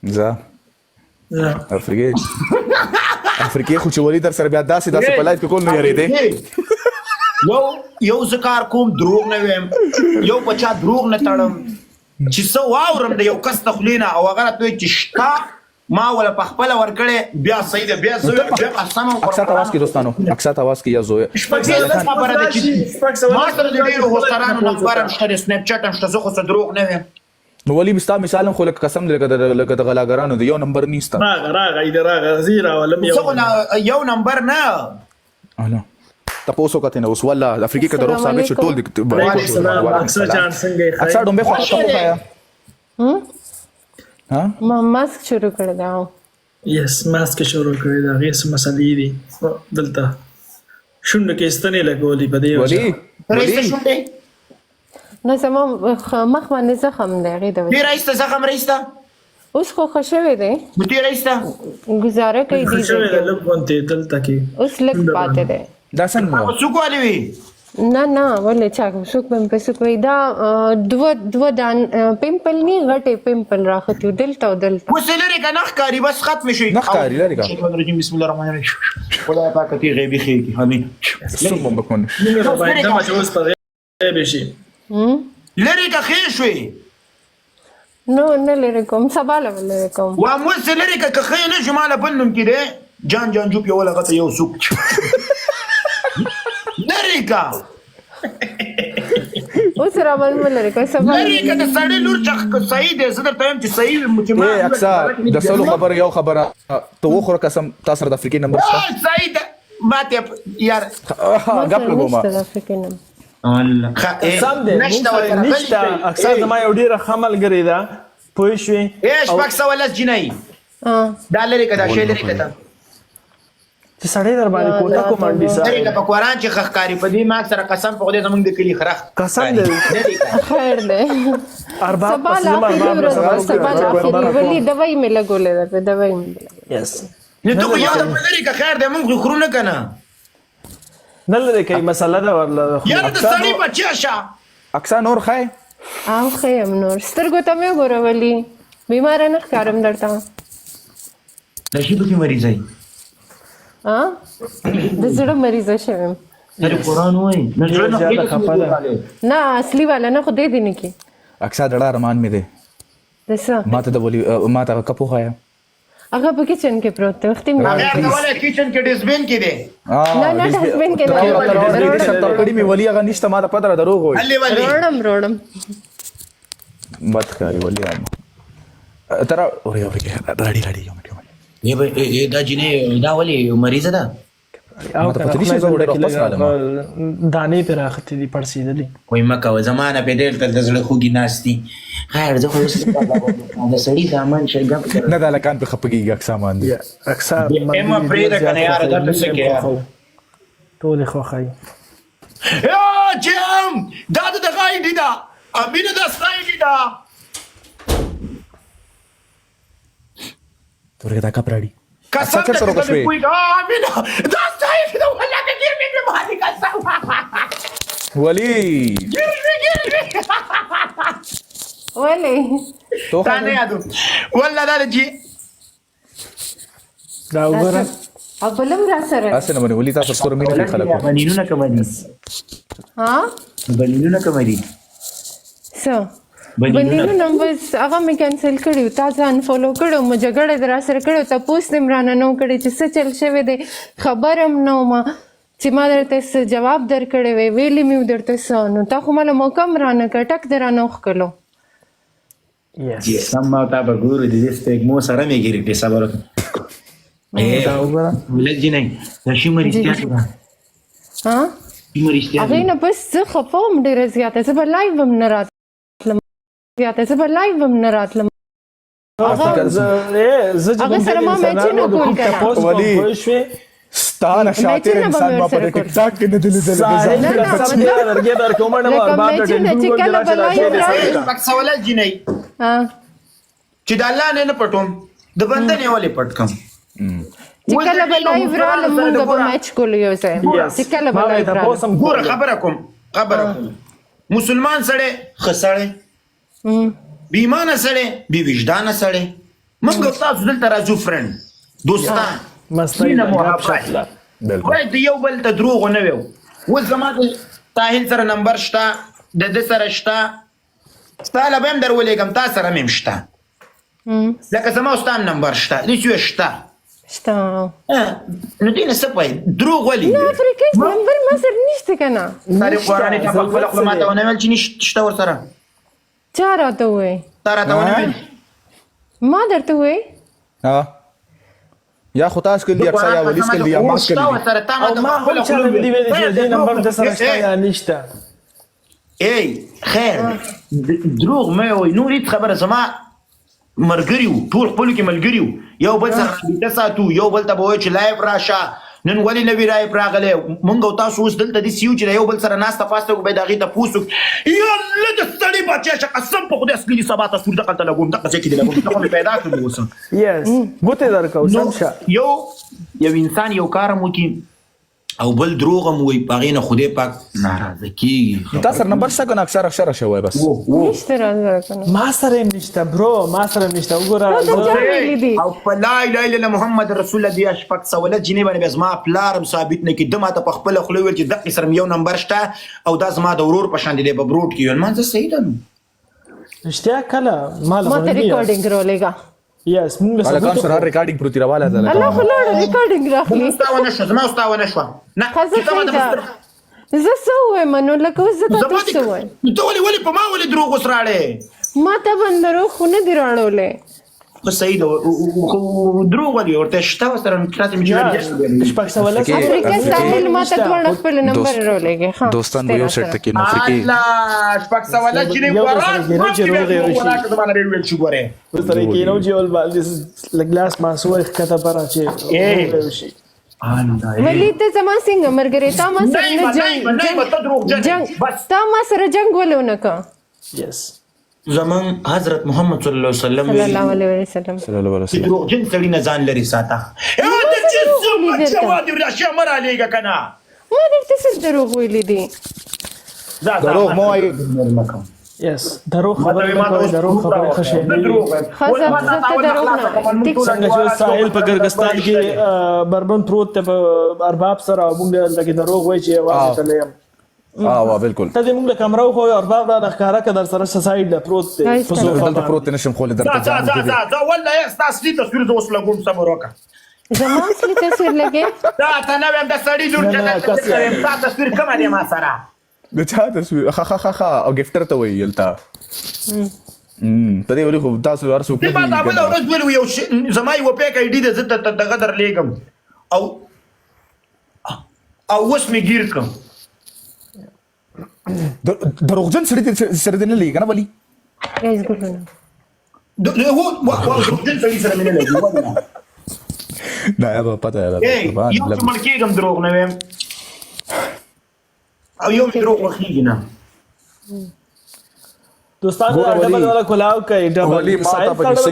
ځه افریقې افریقې خو چې ولي در سره بیا داسې داسې په لایف کې کول نه یریدې. یو یو زه کار کوم، دروغ نه وایم، یو په چا دروغ نه تړم. چې څه واورم د یو کس د خولې نه او هغه راته وایي چې شته، ما ولا په خپله ورکړی، بیا صحیح ده، بیا زه بیا قسم او اکثر اواز کې دوستانو، اکثر اواز کې یا زوی شپږ خبره ده چې ما سره د ډېرو هوسترانو نمبر هم شته، د سنیپ چټ هم شته، زه خو څه دروغ نه وایم. نو ولی ستا مثال هم خو لکه قسم دی لکه د غلاګرانو دی، یو نمبر نیسته. راغه راغه ایده راغه زی راولم یو څه خو یو نمبر نه. انا تاسو کته نه اوس والله د افریقې کې دروغ ثابت شو ټول. وعلیکم السلام اکثر جان، څنګه یې؟ اکثر ډومبه خو تاسو خایا ها ما ماسک شروع کړی دا. یس، ماسک شروع کړی دا غي څه مسلې دي، دلته شونډو کې ستنې لګولې په دې. ولی رئیس شونډې نه، زما مخ باندې زخم دی هغې د وجې. تیر ایسته زخم رئیسته. اوس خو ښه شوی دی. نو تیر ایسته ګزاره کوي ښه دي شوی دی لږ غونتې دلته کې. اوس لږ پاتې دی. دا څنګه څوک والی وي؟ نه نه، ولې چا څوک به مې په څوک وي. دا دوه دوه دان پمپل نی، غټې پمپل راختي دلته او دلته. اوس یې لرې که نه ښکاري، بس ختم شي. نه ښکاري، لرې که. الشیطان الرجیم، بسم الله الرحمن الرحیم. خدای پاک تی غیبی خېږي، امین. څوم بمب کون. نیمه باید دمه چې اوس په غیب شي. لرې که ښې شوې. نو نه لرې کوم، سبا له به لرې کوم. وام اوس یې لرې که، که ښې نه شي ما له بل نوم کې دی جان جان جوپ یو لغته یو سوک. لرې که. اوس را باندې مه لرې کوم، سبا. لرې که د سړي لور چې صحیح دی، زه درته وایم چې صحیح وي چې ما اے اکثر د سلو خبره یو خبره ته وخوره قسم، تا سره د افریقې نمبر شته؟ صحیح ده، ماته یار غپ لګوم. نشته د افریقې نمبر. الله سم دی نشته ورسره. نشته. اکثر زما یو ډیره ښه ملګری ده، پوه شوې؟ اے 610 جنۍ، دا لرې که، دا شی لرې که ته. چې سړی در باندې کوته کوم انډي لرې صاحب که په قرآن چې ښه ښکاري په دې ماک سره، قسم په خدای زمونږ د کلي خره. قسم دی. خیر دی. ارباب سبا پس له زما اخري ارباب ورځ سبا سبا له اخري ولي دوای مې لګولې ده، په دوای مې لګولې. یس. نو ته خو یو دفعه لرې که، خیر دی، مونږ خو خورو نه که نه. نه لرې کوي، مسله ده ورله. یاره د سړي بچی شه. اکثر نور خای. او ښه یم نور، سترګو ته مې وګوره، ولي بیماره نه ښکارم درته؟ د شي پکې مریض یې؟ ها، د زړه مریضه شوم. ته قرآن وایي نه زړه نه زیاته خفه ده. نه، اصلي والا نه، خدای دې نه کړي. اکثر ډړه ارمان مې دی. د څه؟ ما ته د ولي ما ته کپ وښایه. هغه په کچن کې پروت دی، وختي مې هغه ته ولې کچن کې ډسبین کې دی؟ نه نه، ډسټبین کې نه. تر کړي مې ولي هغه نشته، ما ته پته را دروغ وایي. هلې ولې روړم روړم. بد ښکاري ولي عامه تر اوري اوري راډي راډي، یو منټ یو منټ. یې به دا جنې دا ولې مریضه ده؟ او ما ته پته نشته، زه ډېر واپس راغلم. دانې پرې راختې دي، پړسېدلې. وای مکه و زمانه په دې تل د زړه خوږي ناشتي. خیر، زه خو اوس د سړي ځامن شه ګپ. نه، دا لکان په خپګیږي اکثر باندې. اکثر اما پرېږده کنه یاره، دا ته څه کوې؟ ټولې خوښوي. یا جام، دا د دغه ایډي ده، امینه دا ستا ایډي ده. تورګه دا کپ راړي. قسم چېرته دې روکه شوې؟ پوی دا امینه دا ستا ایډي ده، والله که ګیر مې باندې قسم. ولی ګیر مې ګیر مې. ولې؟ تو تا نه یادو والله دا جی. دا وګوره. او بلم را سره. اسنه باندې ولي تاسو سره مینه کوي خلک. بنینونه کوم دي؟ ها، بنینونه کوم دي؟ څه بنینونه؟ بس هغه مې کینسل کړي، تا ځان فالو کړو، مو جګړه در سره کړو، تپوس دې رانه نو کړی چې څه چل شوی دی. خبرم نه ما چې ما درته څه جواب درکړی وی، ویلي مې درته څه، نو تا خو ماله موقع هم رانه کړه، ټک دې رانه وښکلو. یس. سم ما تا به ګورو، د دې سپېږمو سره مې ګیرې کړې، صبر وکړه. دا وګوره. ولک جنۍ، دا شي مریضتیا څه ده؟ ها؟ شي مریضتیا؟ هغې نه بس زه خفه وم ډېره زیاته، زه به لایو هم نه راتلم زیاته، زه به لایو هم نه راتلم. هغه زه زه چې هغه سره ما میچونه کول کنه. ولی ستا نه شاطر میچونه به انسان مې ما په ورسره ټیک ټاک کې نه دی لیدلی. ساحل نه، نه، قسم مطلب- دی لرګی درکوم نه لکه ارباب ته میچونه ټلیفون چې کوم کله چې به راشه لایو دې راشي. سره. پکسوله جنۍ ها؟ چې د الله نه نه پټوم، د بنده نه ولې پټ کم؟ چې کله به لایو رالم مونږ به میچ کولو یو ځای، چې کله به ما لایو ته رالم. پوسم. ګوره، خبره کوم خبره کوم، مسلمان سړی ښه سړی، بې ایمانه سړی، بې وجدانه سړی. موږ او تاسو دلته راځو فرند دوستان، مستۍ مینه ده، ګپ محبت. شپ ده. بالکل. باید یو بل ته دروغ نه ویو. اوس زما د ساحل سره نمبر شته، د ده سره شته، ستا له به هم در ولېږم، تا سره مې هم شته، لکه زما او ستا هم نمبر شته، داسې وایه شته. شته. نو دې نه څه پوهې؟ دروغ ولې؟ نه، افریقیس نمبر ما سره نشته که نه. ساري قرآني تا په خپله خوله ماته ونه ویل چې نشته ورسره؟ چا راته وویل؟ تا راته ونه ویل؟ ما درته وویل؟ ها، یا خو تاسو کړل دي اکثر، یا ولي کړل دي، یا ما کړل دي. او ما هم چا نه دي ویلي چې دې نمبر د سره شته یا نشته. ای خیر، دروغ مې وای، نور هیڅ خبره. زما مرګري وو، ټول خپلو کې ملګري وو، یو بل سره رابطه ساتو، یو بل ته به وایو چې live راشه، نن ولې نه وي live راغلی؟ مونږ او تاسو اوس دلته داسې یو چې د یو بل سره ناسته پاسته وکړو، باید هغې تپوس وکړو. یا الله د سړي بچی شه، قسم په خدای اصلي دي سبا تصویر دغلته لګوم، دغه ځای کې دې لګوم، ته خو مې پیدا کړو اوس. یس، ګوتې درکوو، نو سم شه. یو انسان یو کار هم وکړي او بل دروغ هم وایي، په هغې نه خدای پاک ناراضه کېږي. تا سره نمبر شته که نه؟ اکثر اکثر شوی بس. نشته راسره که نه. ما سره هم نشته برو، ما سره هم نشته، وګوره. تا ته چا ویلي دي؟ او په لا اله الا الله محمد رسول الله بیا 610 جنې باندې بیا زما پلار هم ثابت نه کړي. ده ماته په خپله خوله وویل چې دقې سره مې یو نمبر شته او دا زما د ورور په شان دی، دی په بروډ کې. ویل ما زه صحیح ده نو. رښتیا کله ما له ما ته غونډې ریکارډینګ راولېږه. یس، مونږ له هلکان ثبوت سره ریکارډینګ پروت راواله ده. الله خو لاړه ریکارډینګ راخلي. زما ستا ونه شوه، زما ستا ونه شوه. نه ښه، زه چې ته ماته صحیح ده. په زه څه ووایم نو؟ لکه اوس زه تا زما ته څه ووایم؟ ته ولې په ما ولې دروغ اوس راړې؟ ما ته باندې دروغ خو نه دي راړولی. خو صحیح ده، خو دروغ ولې ورته شته ورسره؟ نو تاسو مې چې ویل 610. افریقا ساحل ما ته دواړه خپل نمبر راولېږي. ښه، دوستان به یو سیټ ته کېنو افریقي. الله 610 چې یو بل سره کېنو چې روغ یې وشي. زما نه ویل شو ګوره. سره کېنو چې ول لږ لاس ما سوی ښکته بره چې روغ یې وشي. ولی ته زما څنګه ملګری؟ تا ما سره نه نه ما، نه جنگ ما، نه ما، ته دروغجن یې. جنگ بس. تا ما سره جنگ ولې ونه کړ؟ یس. زمون حضرت محمد صلی الله علیه وسلم صلی الله علیه وسلم. صلی الله علیه چې وسلم. دروغجن سړي نه ځان لرې ساته. ته چې دروغ څه ویلي درته. بچه وادي راشي مه رالېږه که نه. ما درته څه دروغ ویلي دي؟ ځه، ځه، دروغ مه وایئ. مه کوه. یس، دروغ ما ته خبرې وایي، نه ما ته کوئ، اوس دروغ پروف خبرې راوړه. ښه شی زه نه دي. دروغ وایم. ښه، ولې ما زه تا ته اول نه دروغ خلاصه نه کړم، وایم. موږ ټیک ټول څنګه چې اوس ساحل په ګرګستان کې بربند پروت دی په ارباب سره، او موږ دلته کې دروغ وایي چې یوازې تللی یم. ها وا، بالکل. ته دې موږ له کمره وښویه، ارباب را ښکاره که در سره سایډ له پروت دی په ښایسته. صوفه دلته پروت نشم خولې ځه درته ځه ځان ځه دې. ځه ځه، والله یې ستا اصلي تصویر زه اوس لګوم، صبر وکړه. زما اصلي تصویر لګې؟ دا ته نه وایم د سړي لور نه، چې نه، دلته کس څه وایم، ستا تصویر کومه دی ما سره؟ د چا تصویر؟ ښه ښه ښه ښه، او ګفټر ته وایي دلته. ته دې ولې خو تاسو هر څوک دې ما دا بله ورځ ویل یو زما یوه fake ID ده، زه ته دغه در لېږم او اوس مې ګیر کړم. دروغجن سړي سره دې نه لګي که نه ولي؟ ګایز ګلونه. هو دروغجن سړي سره مې نه لګي والله. نه به پته ده. ای یو چې مړ کېږم دروغ نه وایم، او یو مې دروغ وخېږي نه. دوستانو ګوره ډبل ولي. والا کولاو کوي ډبل. ولي ما ته ساحل پکې سره څنګه